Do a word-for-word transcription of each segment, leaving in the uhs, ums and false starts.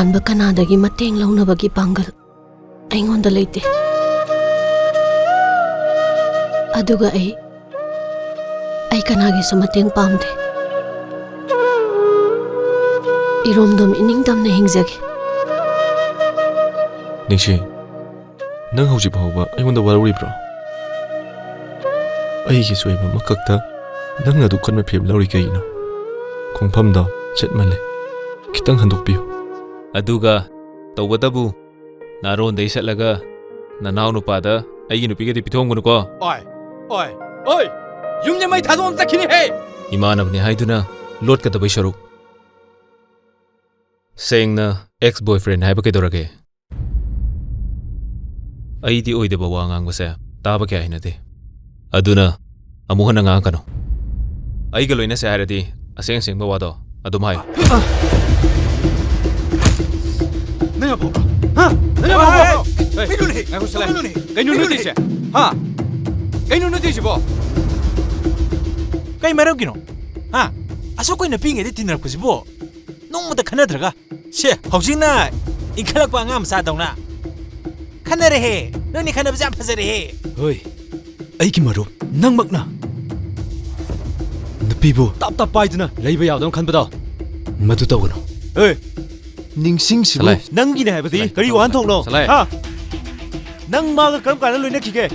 ꯑꯔꯥꯟꯕ ꯀꯅꯥꯗꯒꯤ ꯃꯇꯦꯡ ꯂꯧꯅꯕꯒꯤ ꯄꯥꯡꯒꯜ ꯑꯩꯉꯣꯟꯗ ꯂꯩꯇꯦ꯫ ꯑꯗꯨꯒ ꯑꯩ, ꯑꯩ ꯀꯅꯥꯒꯤꯁꯨ ꯃꯇꯦꯡ ꯄꯥꯝꯗꯦ꯫ ꯏꯔꯣꯝꯗꯣꯝ ꯏꯅꯤꯡꯇꯝꯅ ꯍꯤꯡꯖꯒꯦ꯫ ꯅꯤꯡꯁꯤ, ꯅꯪ ꯍꯧꯖꯤꯛ ꯐꯥꯎꯕ ꯑꯩꯉꯣꯟꯗ ꯋꯥꯔꯧꯔꯤꯕ꯭ꯔꯣ? ꯑꯩꯒꯤ ꯁꯣꯏꯕ ꯑꯃꯈꯛꯇ ꯅꯪꯅ ꯑꯗꯨꯛ ꯀꯟꯅ ꯐꯤꯕꯝ ꯂꯧꯔꯤ ꯀꯩꯒꯤꯅꯣ? ꯈꯣꯡꯐꯝꯗꯣ ꯆꯠꯃꯜꯂꯦ꯫ ꯈꯤꯇꯪ ꯍꯟꯗꯣꯛꯄꯤꯌꯨ꯫ ꯑꯗꯨꯒ ꯇꯧꯕꯇꯕꯨ ꯅꯥꯔꯣꯟꯗꯩ ꯆꯠꯂꯒ ꯅꯅꯥꯎ ꯅꯨꯄꯥꯗ ꯑꯩꯒꯤ ꯅꯨꯄꯤꯒꯗꯤ ꯄꯤꯊꯣꯛꯑꯝꯒꯅꯨꯀꯣ꯫ ꯑꯣꯏ, ꯑꯣꯏ, ꯑꯣꯏ! ꯌꯨꯝꯁꯦ ꯃꯩ ꯊꯥꯗꯣꯛꯑꯝ ꯆꯠꯈꯤꯅꯤꯍꯦ! ꯏꯃꯥꯟꯅꯕꯅꯤ ꯍꯥꯏꯗꯨꯅ ꯂꯣꯠꯀꯗꯕꯩ ꯁꯔꯨꯛ꯫ ꯁꯦꯡꯅ ex boyfriend ꯍꯥꯏꯕ ꯀꯩꯗꯧꯔꯒꯦ? ꯑꯩꯗꯤ ꯑꯣꯏꯗꯕ ꯋꯥ ꯉꯥꯡꯕꯁꯦ ꯇꯥꯕ ꯀꯌꯥ ꯍꯩꯅꯗꯦ꯫ ꯑꯗꯨꯅ ꯑꯃꯨꯛ ꯍꯟꯅ ꯉꯥꯡꯉꯛꯀꯅꯨ꯫ ꯑꯩꯒ ꯂꯣꯏꯅꯁꯦ ꯍꯥꯏꯔꯗꯤ ꯑꯁꯦꯡ ꯑꯁꯦꯡꯕ ꯋꯥꯗꯣ ꯑꯗꯨꯝ ꯍꯥꯏꯌꯨ꯫ ꯅꯪ ꯌꯥꯕ꯭ꯔꯣ? ꯍꯥ? ꯅꯪ ꯌꯥꯕ꯭ꯔꯣ? ꯍꯦ, ꯍꯦ, ꯍꯦ! ꯍꯦ! ꯀꯩꯅꯣꯅꯦ? ꯉꯥꯏꯈꯣ, ꯁꯂꯥꯏ꯫ ꯀꯩꯅꯣꯅꯦ? ꯀꯩꯅꯣ ꯅꯠꯇꯦꯁꯦ? ꯍꯥ? ꯀꯩꯅꯣ ꯅꯠꯇꯦꯁꯤꯕꯣ? ꯀꯩ ꯃꯔꯝꯒꯤꯅꯣ? ꯍꯥ? ꯑꯁꯨꯛ ꯀꯨꯏꯅ ꯄꯤꯛꯏꯉꯩꯗꯩ ꯇꯤꯟꯅꯔꯛꯄꯁꯤꯕꯣ? ꯅꯣꯡꯃꯇ ꯈꯟꯅꯗ꯭ꯔꯒ? ꯁꯦ, ꯍꯧꯖꯤꯛꯅ ꯏꯟꯈꯠꯂꯛꯄ ꯑꯉꯥꯡ ꯃꯆꯥꯗꯧꯅ ꯈꯟꯅꯔꯦꯍꯦ꯫ ꯅꯣꯏꯅꯤ ꯈꯟꯅꯕꯁꯦ ꯌꯥꯝ ꯐꯖꯔꯦꯍꯦ꯫ ꯍꯣꯏ, ꯑꯩꯒꯤ ꯃꯔꯨꯞ, ꯅꯪꯃꯛꯅ ꯅꯨꯄꯤꯕꯨ ꯇꯞ ꯇꯞ ꯄꯥꯏꯗꯨꯅ ꯂꯩꯕ ꯌꯥꯕꯗꯧꯅ ꯈꯟꯕꯗꯣ, ꯃꯗꯨ ꯇꯧꯒꯅꯨ꯫ ꯑꯦ, ꯅꯤꯡꯁꯤꯡꯁꯤꯕꯨ꯫ ꯁꯂꯥꯏ꯫ ꯅꯪꯒꯤꯅꯦ ꯍꯥꯏꯕꯗꯤ ꯁꯂꯥꯏ, ꯀꯔꯤ ꯁꯂꯥꯏ, ꯋꯥꯍꯟꯊꯣꯛꯅꯣ? ꯁꯂꯥꯏ꯫ ꯍꯥ? ꯅꯪ ꯃꯥꯒ ꯀꯔꯝ ꯀꯥꯟꯗ ꯂꯣꯏꯅꯈꯤꯒꯦ?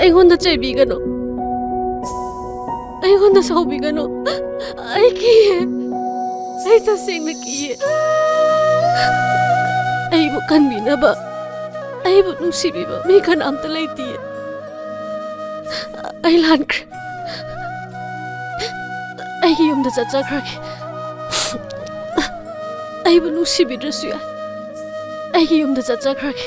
ꯑꯩꯉꯣꯟꯗ ꯆꯩꯕꯤꯒꯅꯨ꯫ ꯑꯩꯉꯣꯟꯗ ꯁꯥꯎꯕꯤꯒꯅꯨ꯫ ꯑꯩ ꯀꯤꯌꯦ꯫ ꯑꯩ ꯇꯁꯦꯡꯅ ꯀꯤꯌꯦ꯫ ꯑꯩꯕꯨ ꯀꯟꯕꯤꯅꯕ, ꯑꯩꯕꯨ ꯅꯨꯡꯁꯤꯕꯤꯕ ꯃꯤ ꯀꯅꯥꯝꯇ ꯂꯩꯇꯤꯌꯦ꯫ ꯑꯩ ꯂꯥꯟꯈ꯭ꯔꯦ꯫ ꯑꯩꯒꯤ ꯌꯨꯝꯗ ꯆꯠꯆꯈ꯭ꯔꯒꯦ꯫ ꯑꯩꯕꯨ ꯅꯨꯡꯁꯤꯕꯤꯗ꯭ꯔꯁꯨ ꯌꯥꯏ꯫ ꯑꯩꯒꯤ ꯌꯨꯝꯗ ꯆꯠꯆꯈ꯭ꯔꯒꯦ꯫